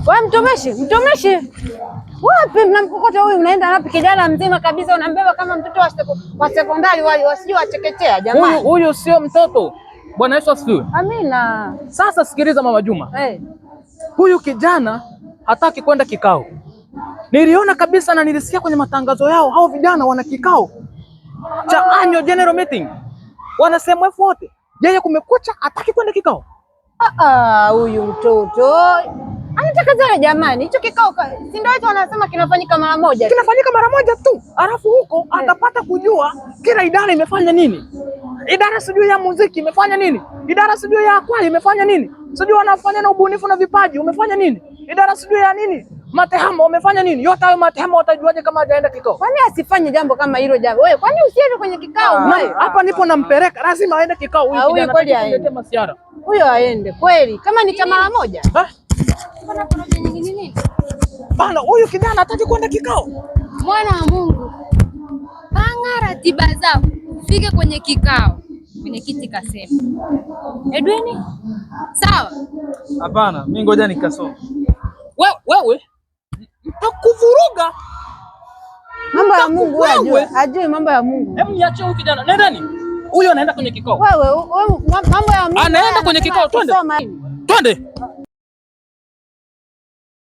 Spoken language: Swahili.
Wewe mtumishi, mtumishi. Wapi mnamkokota huyu, unaenda wapi? Kijana mzima kabisa unambeba kama mtoto wa sekondari wale wasijui wa chekechea jamani. Huyu huyu sio mtoto. Bwana Yesu asifiwe. Amina. Sasa sikiliza Mama Juma. Eh. Huyu kijana hataki kwenda kikao. Niliona kabisa na nilisikia kwenye matangazo yao, hao vijana wana kikao cha annual general meeting, wanasema elfu wote. Yeye kumekucha, hataki kwenda kikao. Ah, huyu mtoto anataka zara jamani. Hicho kikao si ndio hicho wanasema kinafanyika mara moja tu. Kinafanyika mara moja tu, alafu huko atapata kujua kila idara imefanya nini. Idara sijui ya muziki imefanya nini, idara sijui ya kwaya imefanya nini, sijui wanafanya na ubunifu na vipaji umefanya nini, idara sijui ya nini, matehama wamefanya nini. Yote hayo matehama watajuaje kama hajaenda kikao? Kwani asifanye jambo kama hilo jambo? Wewe kwani usiende kwenye kikao? Na Wewe? hapa nipo nampeleka, lazima aende kikao huyu Ah, huyu kijana. kweli Hataki aende. kuniletea masiara. Huyo aende kweli, kama ni cha mara moja. Eh? Mbona porojo nyingi nini? Bana, huyu kijana hataki kwenda kikao. Mwana wa Mungu, panga ratiba zako, ufike kwenye kikao. Mwenyekiti kasema. Edwini, sawa? Hapana, mimi ngoja nikasome. Wewe wewe nitakuvuruga. Mambo ya Mungu wewe Wewe. ajui, ajui mambo ya Mungu. Hebu niachie huyu kijana. Nendeni. Huyu anaenda kwenye kikao. Wewe wewe, mambo ya Mungu Anaenda haya kwenye anasema kikao, twende. kusoma. Twende.